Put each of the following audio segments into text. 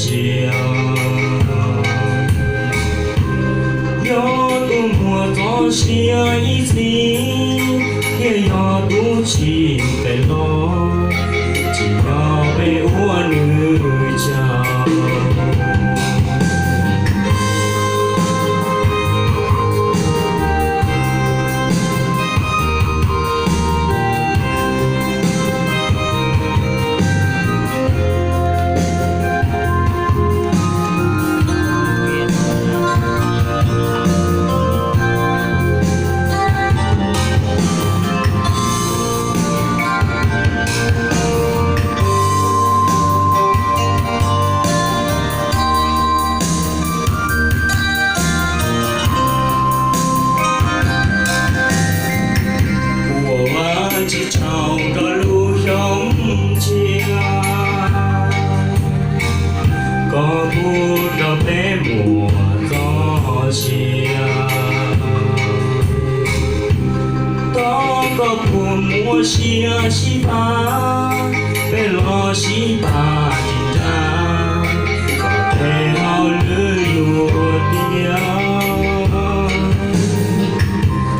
sia. Yog tus muaj txoj sia ib txhis, thiaj yog tus tsis pem los, tsis yog peb ua nws tsaug. Ua Vajtswv tsaug rau lub xyoo ntsia, koj pub rau peb muaj txoj sia. Thov koj pub muaj sia sib pab, peb los sib pab tsis nra, kom peb hauj lwm yuav tiav.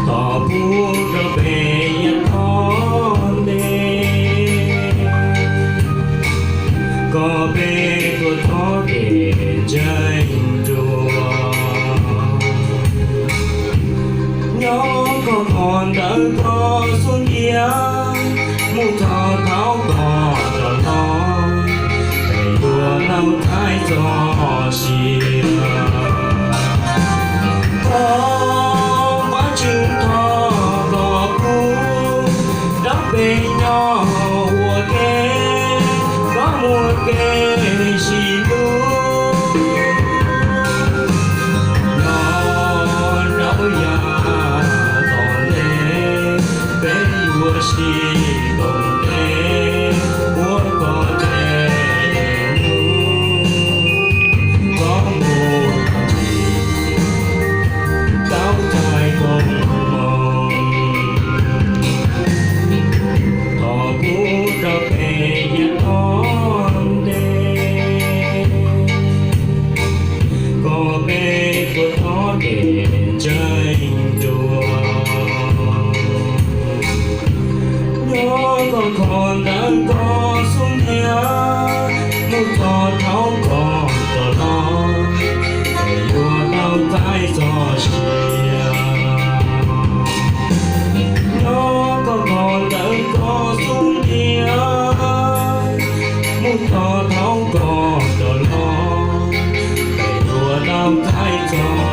Thov pub rau peb yav tom ntej, kom peb tuaj thov kev ntseeg dua. Nyob koj qhov ntawm koj xub ntiag, mus thov thauj koj rov los, peb yuav tau thaij txoj sia. Thov Vajtswv thov koj pub rau peb nyob ua ke, koj muaj kev sib hlub. Nyob rau yav tom ntej, peb yuav sib koom tes ua koj tej num, koj mus txog tsis tau txais koob hmoov. Thov pub rau peb yav tom ntej, kom peb tuaj thov kev ntseeg dua. Nyob koj qhov ntawm koj xub ntiag, mus thov thauj koj rov los, peb yuav tau thaij txoj sia. Nyob koj qhov ntawm koj xub ntiag, mus thov thauj koj rov los, peb yuav tau thaij txoj